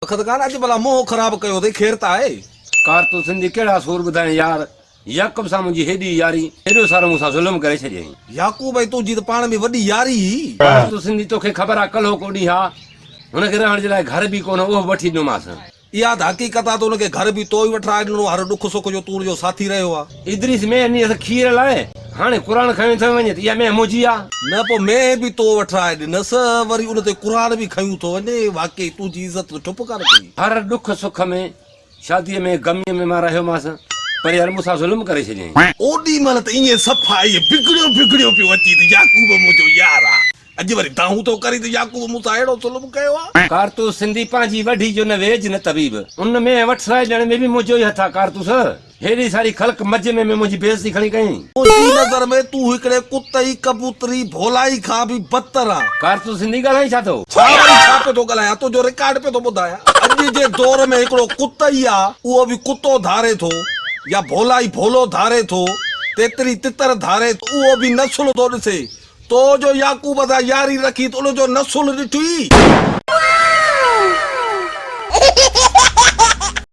وقت ڪانه اڄ ڀلا منهن خراب ڪيو اٿئي خير ته آهي. ڪارتوسن جي ڪهڙا سور ٻڌايان يار، يعقوب سان منهنجي هيڏي ياري، هيڏو سارو مون سان ظلم ڪري ڇڏيائين. يعقوب ۽ تنهنجي ته پاڻ ۾ وڏي ياري هئي. ڪارتوسن جي توکي خبر آ ڪلهوڪو ڏينهن آ، هن کي رهڻ جي لاء گهر به ڪونه اهو به وٺي ڏنومانس. اها ته حقيقت آ ته ان کي گهر به تو ئي وٺرائي ڏنو، هر ڏک سک جو تون ان جو ساٿي رهيو آ. ادريس مينهن ڏنيس کير لاء، هاڻي قرآن کنيو ٿو وڃي ته اها مينهن منهنجي آ. نه پوء مينهن به تو وٺرائي ڏنس، وري ان تي قرآن به کنيو ٿو وڃي، واقعي تنهنجي عزت ته ٺپ ڪانه ڪئي. هر ڏک سک ۾، شاديء ۾ غميء ۾ مان رهيومانس، پر يار مون سان ظلم ڪري ڇڏيائين. اوڏي مهل ته ائين صفا ائين بگڙيو بگڙيو پيو اچي ته يعقوب منهنجو يار آ. اڄ وري دانهون ٿو ڪرين ته يعقوب مون سان اهڙو ظلم ڪيو آ. ڪارتوس سنڌي پنهنجي وڍي جو نه ويج نه طبيب. ان مينهن وٺرائي ڏيڻ ۾ به منهنجو ئي هٿ آ ڪارتوس. هيڏي ساري خلق مجمع ۾ منهنجي بيعزتي کڻي ڪيائين. منهنجي نظر ۾ تون هڪڙي ڪتئي، ڪبوتري، ڀولائي کان به بدتر آن. ڪارتوس سنڌي ڳالهائين ڇا ٿو؟ ڇا وري ڇا پيو ٿو ڳالهايان، تنهنجو رڪارڊ پيو ٿو ٻڌايان. اڄ جي دور ۾ هڪڙو ڪتئي آ، اهو به ڪتو ڌاري ٿو يا ڀولائي ڀولو ڌاري ٿو، تيتري تتر ڌاري ٿو، اهو به نسل ٿو ڏسي. تو جو يعقوب سان ياري رکي ته ان جو نسل ڏٺوئي؟